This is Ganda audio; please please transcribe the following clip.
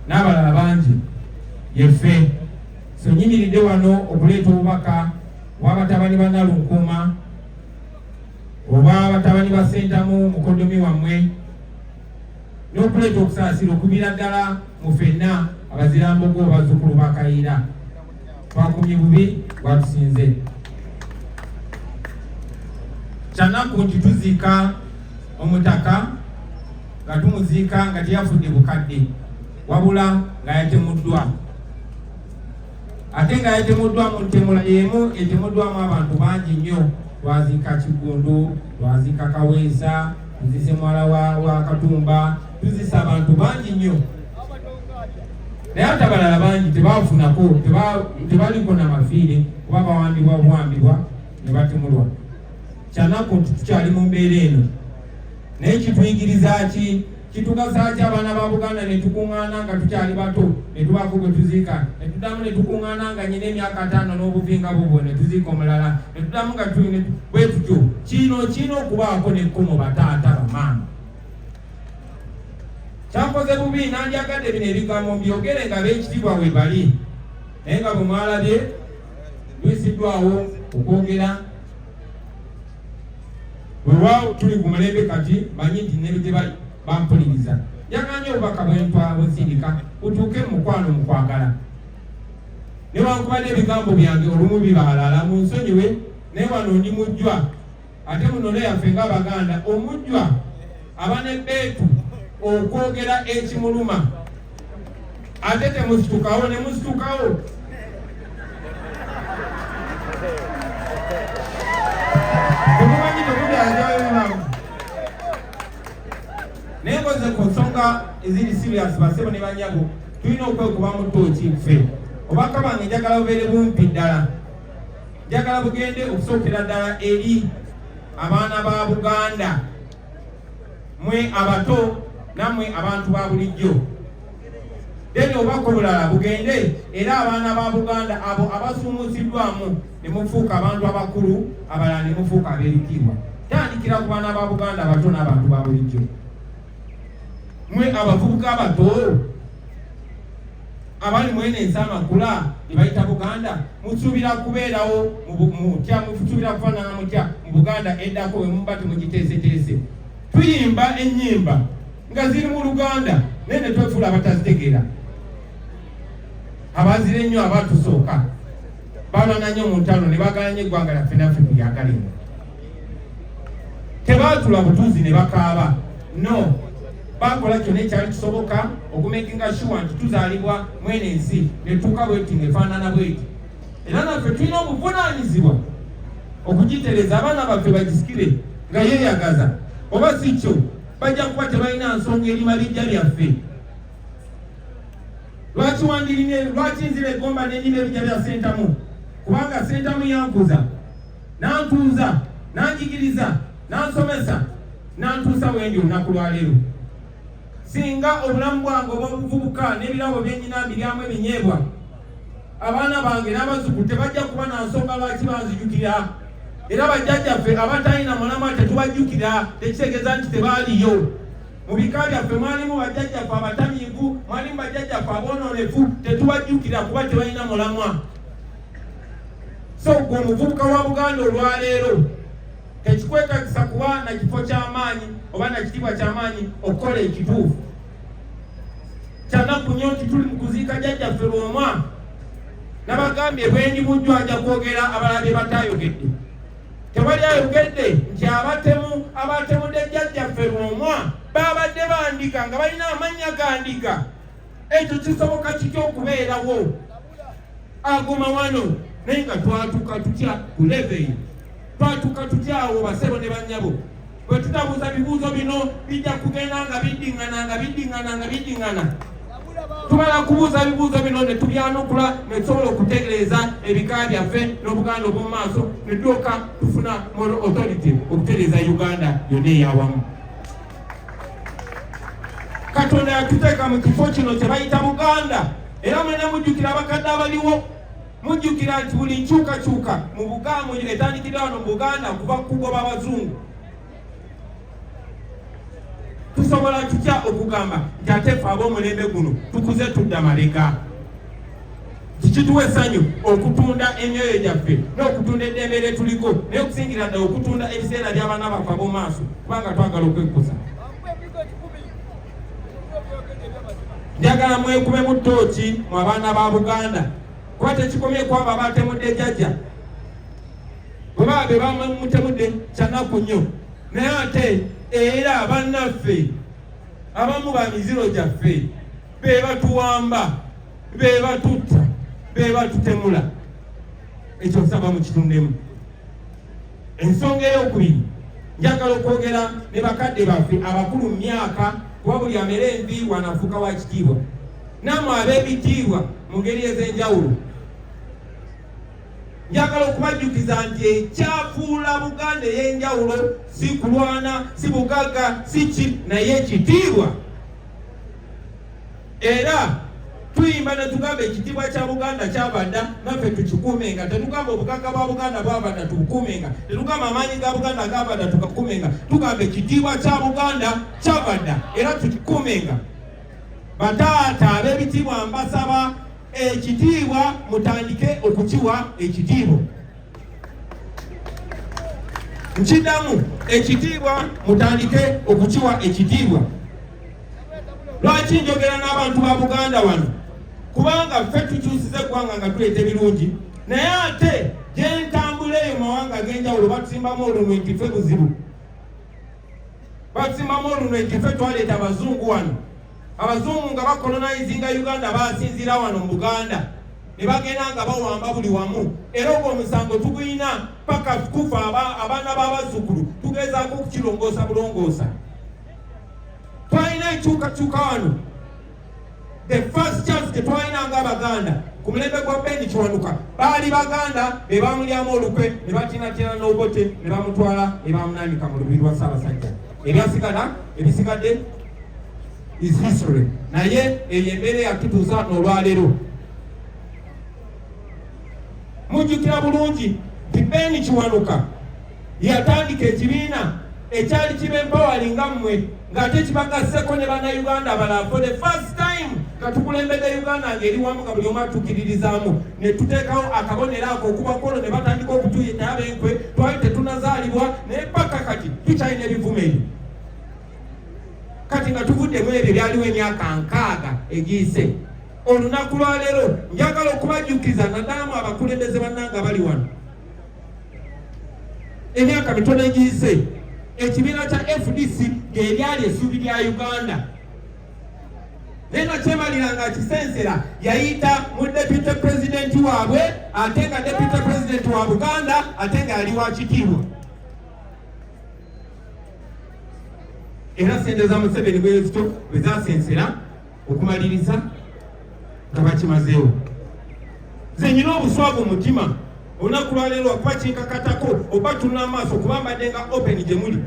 N'abalala bangi yeffe. So nyimiridde wano okuleeta obubaka bw'abatabani ba Nalunkuuma, oba batabani ba Ssentamu mukoddomi wammwe, n'okuleeta okusaasira okuviira ddala mu ffenna abazirambogo bazzukulu ba Kayiira. Twakumye bubi bwatusinze. Kyanaku nti tuziika omutaka nga tumuziika nga teyafudde bukadde, wabula nga yatemuddwa, ate nga yatemuddwa mu ntemula emu etemuddwamu abantu bangi nnyo. Twaziika Kiggundu, twaziika Kaweesa, tuzise muwala wa Katumba, tuzise abantu bangi nnyo, naye ate abalala bangi tebafunako, tebaliko na mafiire kuba bawambibwa buwambibwa ne batemulwa. Kyanaku nti tukyali mu mbeera eno, naye kituyigiriza ki? Kitugasa ki abaana ba Buganda ne tukuŋŋaana nga tukyali bato ne tubaako gwe tuziika, ne tuddamu ne tukuŋŋaana nga nyina emyaka 50 n'obuvi nga bubwo ne tuziika omulala, ne tuddamu nga bwe tutyo? Kino kirina okubaako n'ekkomo, bataata, bamaama. Kyankoze bubi, nandyagadde bino ebigambo mbyogere nga b'ekitiibwa we bali, naye nga bwe mwalabye luyisiddwawo okwogera. Weewaawo tuli ku mulembe kati, manyi nti ne gye bali bampuliriza. Njagala nnyo obubaka bwentwa bwensindika butuuke mu mukwano, mu kwagala, newankubadde ebigambo byange olumu bibaalala, mu nsonyiwe, naye wano ndi mujjwa, ate mu nnono yaffe ng'Abaganda omujjwa aba n'ebbeetu okwogera ekimuluma, ate temusitukawo ne musitukawo. Temumanyi temubyanjayonamu. Naye nkoze ku nsonga eziri serious. Basebo ne banyabo, tulina okwekuba mu ttooki ffe. Obubaka bwange njagala bubeere bumpi ddala, njagala bugende okusookera ddala eri abaana ba Buganda, mwe abato nammwe abantu ba bulijjo. Then obubaka obulala bugende era abaana ba Buganda abo abasuumuusiddwamu ne mufuuka abantu abakulu, abalala ne mufuuka ab'ebitiibwa. Tandikira ku baana ba Buganda abato n'abantu ba bulijjo. Mwe abavubuka abato abali mwene ensi amakula gye bayita Buganda, musuubira kubeerawo mutya? Musuubira kufaanana mutya mu Buganda eddako bwe muba temugiteeseteese? Tuyimba ennyimba nga ziri mu Luganda, naye ne twefuula abatazitegeera. Abazira ennyo abatusooka balwana nnyo mu ntalo ne bagala nnyo eggwanga lyaffe, naffe tulyagale. Tebaatula butuuzi ne bakaaba, no bakola kyonna ekyali kisoboka okumakinga sure nti tuzaalibwa mwene ensi netuuka bweti ng'efaanana bweti. Era naffe tulina obuvunaanyizibwa okugitereza, abaana baffe bagisikire nga yeeyagaza, oba si kyo bajja kuba tebalina nsonga erima bijja byaffe. Lwaki wandirimye? Lwaki nzira egomba nenima ebijja bya Sentamu? Kubanga Sentamu yankuza, nantuuza, nanjigiriza, nansomesa, nantuusa wendi olunaku lwaleero. Singa obulamu bwange obw'obuvubuka n'ebirabo byenyina mbiryamu ebinyeebwa, abaana bange n'abazzukulu tebajja kuba na nsonga lwaki banzijukira. Era bajjajjaffe abatalina mulamwa tetubajjukira, tekitegeeza nti tebaaliyo. Mu bika byaffe mwalimu bajjajjaffe abatamiivu, mwalimu bajjajjaffe aboononefu, tetubajjukira kuba tebalina mulamwa. So gwe omuvubuka wa Buganda olwaleero, tekikwetagisa kuba na kifo ky'amaanyi oba na kitiibwa ky'amaanyi okukola ekituufu. Kyanaku nnyo nti tuli mu kuziika jjajjaffe Lwomwa. Nabagambye bwendi bujjwa ajja kwogera abalala bye batayogedde. Tewali ayogedde nti abatemu abatemudde jjajjaffe Lwomwa babadde bandika nga balina amannya gandika. Ekyo kisoboka kitya okubeerawo agoma wano? Naye nga twatuuka tutya ku level eyo? Twatuuka tutya awo, basebo ne bannyabo? Bwe tutabuuza bibuuzo bino, bijja kugenda nga biddiŋŋana, nga biddiŋŋana, nga biddiŋŋana. Tumala kubuuza bibuuzo bino ne tubyanukula ne tusobola okutereeza ebika byaffe n'Obuganda obw'omu maaso, ne tulyoka tufuna moral authority okutereeza Uganda yonna eyawamu. Katonda yatuteeka mu kifo kino kye bayita Buganda, era mwena mujjukira, abakadde abaliwo mujjukira nti buli nkyukakyuka mu Buganda etandikidde wano mu Buganda kuva kugoba abazungu. Tusobola tutya okugamba nti ate ffe ab'omulembe guno tukuze tudda mabega? Kikituwa essanyu okutunda emyoyo gyaffe n'okutunda eddembe lye tuliko, naye okusingira ddala okutunda ebiseera by'abaana baffe ab'omu maaso, kubanga twagala okwekkusa. Njagala mwekubemu ttooki mu abaana ba Buganda, kuba tekikomye kwabo abatemudde jjajja, bwe baba be bamutemudde kyanaku nnyo, naye ate era bannaffe abamu ba miziro gyaffe be batuwamba, be batutta, be batutemula. Ekyo nsaba mukitundemu. Ensonga eyokubiri, njagala okwogera ne bakadde baffe abakulu mu myaka, kuba buli amera envi wanafuuka wa kitiibwa, nammwe ab'ebitiibwa mu ngeri ez'enjawulo. Njagala okubajjukiza nti ekyafuula Buganda ey'enjawulo si kulwana, si bugagga, si ki, naye ekitiibwa. Era tuyimba ne tugamba ekitiibwa kya Buganda kyava dda, naffe tukikuumenga. Tetugamba obugagga bwa Buganda bwava dda, tubukuumenga. Tetugamba amaanyi ga Buganda gava dda, tugakuumenga. Tugamba ekitiibwa kya Buganda kyava dda, era tukikuumenga. Bataata ab'ebitiibwa, mbasaba ekitiibwa mutandike okukiwa ekitiibwa. Nkiddamu, ekitiibwa mutandike okukiwa ekitiibwa. Lwaki njogera n'abantu ba Buganda wano? Kubanga ffe tukyusiza eggwanga nga tuleeta ebirungi, naye ate gye ntambula eyo mawanga ag'enjawulo batusimbamu olunwe nti ffe buzibu, batusimbamu olunwe nti ffe twaleeta abazungu wano. Abazungu nga bakolonizinga Uganda basinziira wano mu Buganda ne bagenda nga bawamba buli wamu, era ogwo omusango tuguyina paka kufa. Abaana b'abazzukulu tugezaako okukirongoosa bulongoosa. Twalina enkyukakyuka wano. The first chance tetwalina nga Abaganda ku mulembe gwa Ben Kiwanuka, baali Baganda be bamulyamu olukwe ne batinatina n'Obote ne bamutwala ne bamunanika mu lubiri lwa Ssaabasajja. Ebyasigala, ebisigadde is history, naye eyo embeera eyatutuusa n'olwaleero. Mujjukira bulungi nti Ben Kiwanuka yatandika ekibiina ekyali kiba empowering mmwe, ng'ate kibagasseko ne Bannayuganda abalala. For the first time nga tukulembedde Uganda ng'eri wamu, nga buli omu atuukiririzaamu, ne tuteekawo akabonero ako okubakolo ne batandika okutuyita ab'enkwe. Twali tetunazaalibwa, naye paka kati tukyalina ebivumo ebyo. Kati nga tuvuddemu ebyo byaliwo emyaka 60 egiyise, olunaku lwaleero njagala okubajjukiza, naddalamu abakulembeze bannanga bali wano, emyaka mitono egiyise ekibiina kya FDC ng'eryali essuubi lya Uganda, naye nakyemalira nga kisensera yayita mu deputy president waabwe, ate nga deputy president wa Buganda, ate nga yali wa kitiibwa. Era sente za Museveni bwezito bwe zasensera okumaliriza nga bakimazeewo. Nze nyina obuswavu mu mutima olunaku lwaleero, akuba kinkakatako oba tunula amaaso, kuba mbadde nga open gye muli.